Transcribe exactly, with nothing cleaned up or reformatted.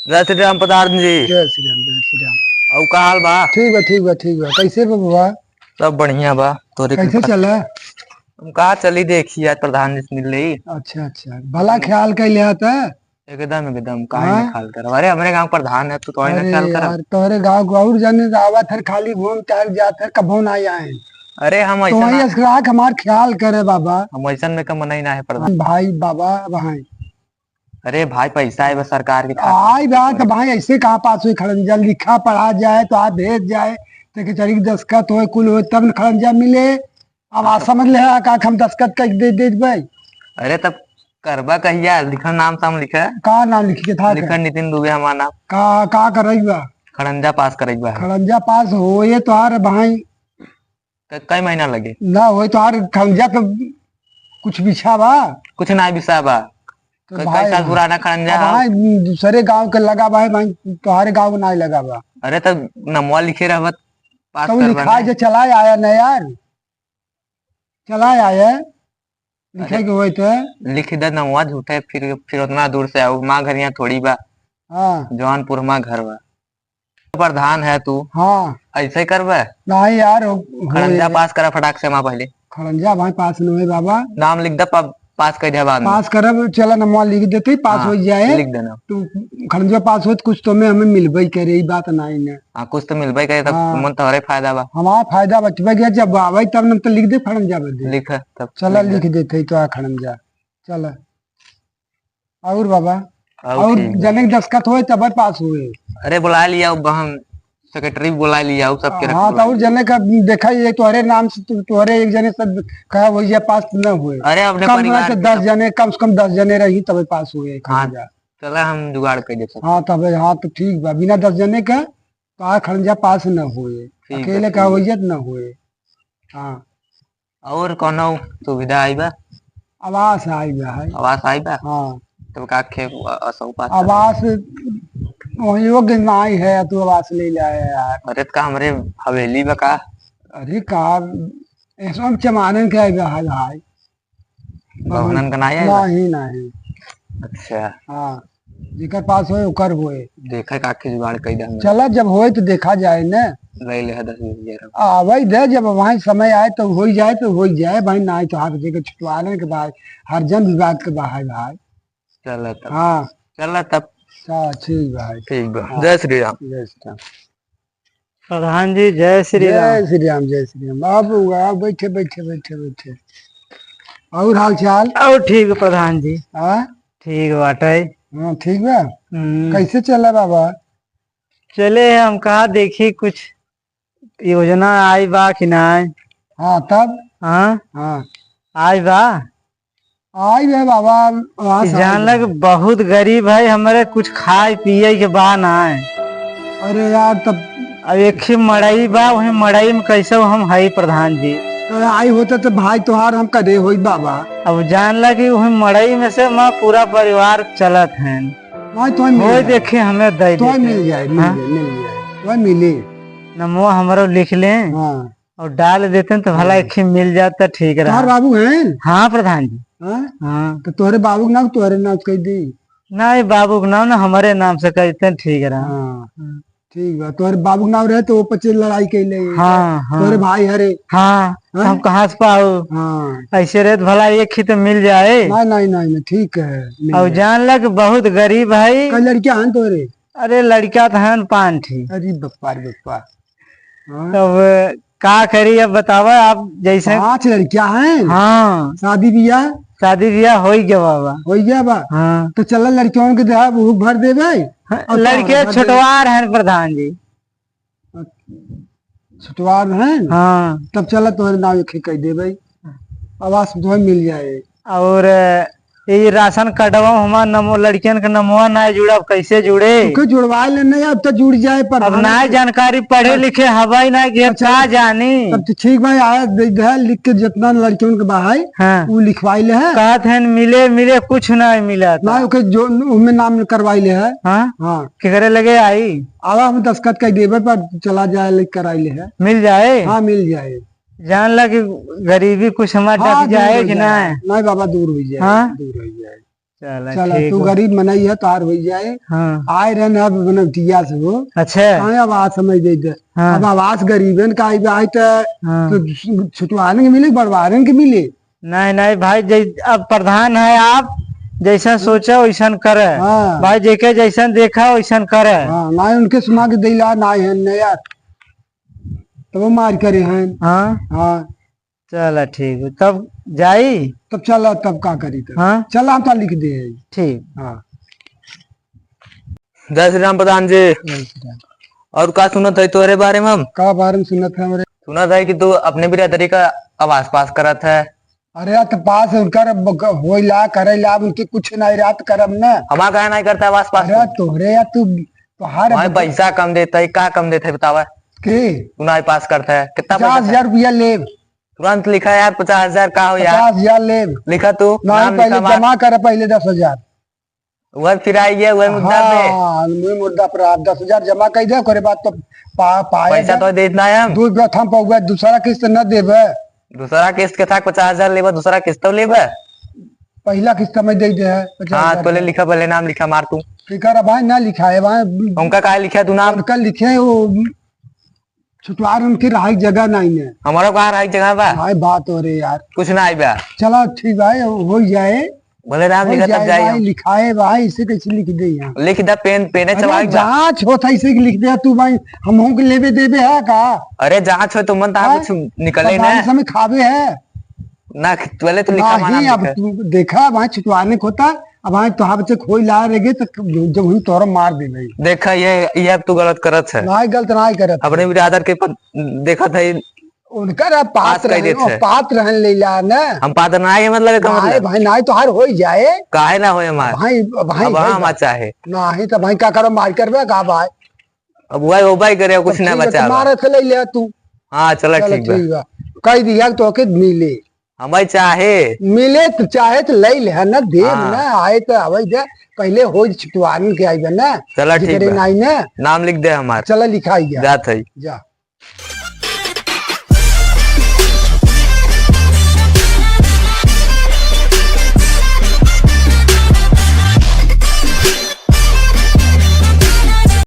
जय श्री राम प्रधान जी। जय श्री राम, जय श्री राम। अउ का हाल बा? ठीक बा, ठीक बा, ठीक बा। कैसे बा बुआ? सब बढ़िया बा। तोरे कैसे कृपा। चला? हम का चली, देखी आज प्रधान जी से मिल लेई। अच्छा, अच्छा, भला ख्याल कैले हा त। एकदम, एकदम, काहे हाँ? ना ख्याल करब? अरे, हमरे गाँव प्रधान है, तू तो ना अरे ख्याल करब। यार, तोहरे गाँव को और जाने तो आवत हर, खाली घूम टहल जात हर, कबो ना आए। अरे, हम तो ऐसा वही ना असकरा के हमार ख्याल करे बाबा। हम ऐसन में का मनई ना है प्रधान। भाई बाबा, भाई। अरे भाई, पैसा आए बा सरकार के खातिर। आई बा तो भाई, ऐसे कहाँ पास होई खड़ंजा? लिखा पढ़ा जाए तो आप भेज जाए, तो कचहरी के दस्तखत होए, कुल होए, तब न खड़ंजा मिले। अब आ समझ ले, आ का हम दस्तखत कर दे, दे देबे? अरे तब करबा कहिया? लिखा, नाम साम लिखा। का नाम लिखे के था? लिखा नितिन दुबे हमार नाम। का, का करई बा? खड़ंजा पास करई बा। खड़ंजा पास होए तोहार भाई। क-, कई महीना लगे? ना होए तोहार खड़ंजा तो कुछ बिछा बा? कुछ ना बिछा बा। तो क-, भाई, कई साल पुराना खड़ंजा अब है। भाई दूसरे गाँव के लगा बा, भाई तोहारे गाँव के ना लगा बा। अरे तब नमवा लिखे रहबत, पास तो करबा लिखा ना। जे चला आया ना यार। चला आए, लिखे अरे, के होए त। लिख दे नमवा झूठे, फिर, फिर उतना दूर से आऊ, माँ घर यहाँ थोड़ी बा। हाँ। जौनपुर माँ घर बा। प्रधान है तू। हाँ। ऐसे करबे? नहीं यार, हो, खड़ंजा होए। पास करा फटाक से माँ पहले। खड़ंजा भाई पास न होए बाबा। नाम लिख दे, पा-, पास कर दे बाद में। पास करब, चला नमवा लिख देते, पास हाँ, हो जाए। लिख देना। तू खड़ंजा पास होत कुछ तो में हमें मिलबे करे, ई बात नहीं ना। हाँ, कुछ तो मिलबे करे, तब हाँ। मन तोहरे फायदा बा। हमार फायदा बचबे गया, जब आवे तब न तो लिख दे खड़ंजा बदे। लिख तब चला लिख दे। लिख देते तो आ खड़ंजा। चला। और बाबा? और और ठीक बा। जने के दस्तखत होए तब पास होए। अरे बुला लिया, अब हम सेक्रेटरी बुला लिया, उ सबके रख हाँ, तो बुला और लिया। जने का देखा, ये तोहरे नाम से, तू, तोहरे एक जने से कहा हो या पास न होए। अरे अपने कम परिवार से के दस सब जने, कम से कम दस जने रही तब पास होए हाँ, खड़ंजा। चला हम जुगाड़ कर दे सब। हाँ, तब हाँ, तो ठीक बा, बिना दस जने का तो आ खड़ंजा पास न होए, ठीक बा, अकेले का ठीक बा। वजह न होए। हाँ। और कौनो सुविधा आई बा? आवास आई बा, है। आवास आई बा? हाँ। तब का खे-, अ-, असौ पास आवास वही योग्य नाई है, तू आवास ले ले आया यार। अरे, तो का हमरे हवेली बा का? अरे, का, ऐसो हम चमानन के आई बा, है भाई। गहनन का नाई आइल बा? नाही, नाही। अच्छा। हाँ, जेकर पास होए, ओकर होए। देखे का के जुगाड़ कई दे हमरे। चला, जब होए तो देखा जाए न। ले ले है दस बीस हजार। आ, वही दे, जब वहाँ समय आए तो होई जाए, तो होई जाए भाई, नाही तो हाथ जेकर छुटवाने के बाद, हर जन विवाद के बाहर भाई। चला तब। हाँ। चला तब। अच्छा, ठीक भाई। ठीक बा। हाँ। जय श्री राम। जय श्री राम। प्रधान जी, जय श्री राम। जय श्री राम, जय श्री राम। बाबू, आओ, बैठे, बैठे, बैठे, बैठे। और हाल चाल? और ठीक, प्रधान जी। हाँ? ठीक बाटे। हाँ, ठीक बा? हम्म। कैसे चला बाबा? चले, हम कहा देखी कुछ योजना आई बा कि नाय? हाँ, तब? हाँ? हाँ। आई बा? आई बे बाबा, आवास ई आई जान बे। लग बहुत गरीब है, हमरे कुछ खाए पिए के बा ना है। अरे यार, तब अब एक ही मड़ई बा, वही मड़ई में कैसे हम हई प्रधान जी। तो आई होते तो भाई तोहार हम कदे होई बाबा। अब जान लग कि वही मड़ई में से मैं पूरा परिवार चलत है। भाई तो मिल होई जाए। देखे हमें दे तो देते। मिल जाए, मिल हाँ? जाए, मिल जाए, तो मिले। नमवा हमरो लिख ले। हाँ। और डाल देते हैं तो भला हाँ। एक ही मिल जात तो ठीक रहा। तोहार बाबू हैं? हाँ प्रधान जी। हाँ? हाँ। तो तोहरे बाबू के नाम, तोहरे नाम कह दी। नहीं, बाबू के नाम ना, हमारे नाम से कह देते हैं, ठीक रहा। हाँ। हाँ। ठीक बा, तोहरे बाबू के नाम रहे तो वो पच्चीस लड़ाई कैले। हाँ, हाँ। तोहरे भाई हरे। हाँ, हाँ? हम कहाँ से पाऊ? हाँ। ऐसे रहे तो भला एक ही तो मिल जाए। नहीं, नहीं, नहीं, नहीं, ठीक है, मिल और जाए। जान लग बहुत गरीब है। कई लड़कियां हैं तोहरे? अरे लड़का तो हैं पाँच ठी। अरे बप्पा रे बप्पा। हाँ। तब का करी, अब बतावा आप जैसे। पाँच लड़कियां हैं? हाँ। शादी बियाह? शादी बियाह हो ही गया बाबा। हो ही गया बा? हाँ। तो चला लड़कियों के देहा वो भर देबे? हाँ, और लड़के तोहरा भर देबे? छोटवार हैं प्रधान जी। छोटवार हैं? हाँ। तब चला तोहरे नाम एक ही कह देबे। आवास तुम्हें मिल जाए। और ये राशन कार्डवा हमार नमो, लड़कियन के नमवा ना जुड़ा, कैसे जुड़े? तू के जुड़वा ले, नहीं, अब तो जुड़ जाए, पर अब हम ना जानकारी, पढ़े लिखे हवाई ना, ये अच्छा, का जानी? तब तो ठीक भाई, आया दे दे, लिख के जितना लड़कियन के बा है, हाँ। वो लिखवाई ले है। कहत हैं मिले, मिले, कुछ ना मिला था। ना, ओके जो, उनमें नाम करवाई ले है। हाँ? हाँ। केकरे लगे आई? आवा, हम दस्तखत कर देबे, पर चला जाए, लिख कराई ले है। मिल जाए? हाँ, मिल जाए। जान ला कि गरीबी कुछ हमार हाँ, डट जाए कि ना? नहीं बाबा, दूर हो जाए, हाँ? दूर हो जाए। चला, चला, ठीक तू बा। गरीब मनई है, तोहार होइ जाए। हाँ। आए रहन अब बनौतिया से हो। अच्छा। काहे अब आज समय दे दे। हाँ। अब आवास गरीबन का आई बा, आई त, हाँ। तो छुटवारन के मिले, बड़वारन के मिले। नहीं, नहीं भाई, जै-, अब प्रधान है आप, जैसन सोचा वैसन करे। हाँ। भाई, जेके जैसन देखा वैसन करे। हाँ, नहीं उनके सुना के दिला, नहीं है, नहीं यार। तब वो मार करे हैं। हाँ। हाँ। चला ठीक बा, तब जाई? तब चला, तब का करी तब? हाँ? चला, हम तो लिख दे हैं। ठीक। हाँ। जय श्री राम प्रधान जी। जय श्री राम। और का सुनत है तोरे बारे में हम? का बारे में सुनत है हमरे? सुनत है कि तू अपने बिरादरी का आवास पास करत है। अरे यार, तो पास उनकर ब-, क-, होइला, करैला, अब उनके कुछ नहीं रात करब न। हमार काहे नहीं करता आवास पास अरे तू? तोहरे यार, तू, तोहार भाई अब पैसा कम देता है, का कम देता है बतावा? के? तू नहीं पास करता है, कितना पैसा पचास हजार रुपया लेब। तुरंत लिखा यार, पचास हजार का हो यार? पचास हजार लेब। लिखा तू, नहीं, नाम पहले लिखा हमार। जमा कर पहले दस हजार। वह फिर आई गया, वह मुद्दा पे। हाँ, वही मुद्दा पर आप दस हजार जमा कर दे, ओकरे बाद तो पा-, पाए पैसा दे। तो देत ना है हम। दू गो थम पउबे, दूसरा किस्त न देबे। दूसरा किस्त के था पचास हजार लेबे, दूसरा किस्त तो लेबे। पहला किस्त में दे दे है पचास हजार हाँ, तो ले रुपया। लिखा, पहले नाम लिखा मार तू। ठीक है, भाई ना लिखा है भाई। उनका काहे लिखा तू नाम? उनका लिखे वो छुटवार उनके रहाई जगह नहीं है। हमारा कहाँ रहाई जगह बा? भाई बात हो रही यार। कुछ ना आई बा। चला ठीक भाई, हो जाए। भले नाम हो लिखा तब जाए जाई भाई, हम। लिखाए भाई, इसे कैसे लिख दे यहाँ? लिख दे, पेन, पेने अरे चबाई बा। जांच होत है, इसे लिख दे तू भाई, हम हो के लेबे देबे है का? अरे जांच हो तो मन तार हाँ? कुछ निकले ना। बारिश में खाबे है। ना, पहले तो लिखा माना नहीं, अब लिखा। तू देखा भाई, छुटवाने को होता, अब भाई तोहार बच्चे खोई ला रहेगे तो जब हम तोहरा मार दे भाई। देखा, ये, ये अब तू गलत करत है। नहीं, गलत नहीं करत। अपने बिरादर के पत-, देखत है। उनकर अब पास पात्र कह रहन, देत वो है। पात्र रहन ले ला ना। हम पात्र ना आए, मतलब, एकर भाई, मतलब? भाई, ना तो हर होई जाए। काहे ना होए हमार? भाई, भाई, अब भाई, हम भाई। चाहे। नाही तो भाई का करो, मार करबे का भाई? अब वही, वो भाई करे, कुछ अब ना ठीक है, बचा तो बा। मारत के ले ले तू। हाँ, चला, चला, ठीक बा। ठीक बा। कह दिया कि तोके मिले। हमें चाहे। मिले तो चाहे तो ले ले, है ना, देब हाँ। ना, आए तो आवे दे, पहले हो छुटवारन के आइबे ना। चला, ठीक जेकरे बा। नाई ना। नाम लिख दे हमार। चला, लिखाई गया। जात है। जा।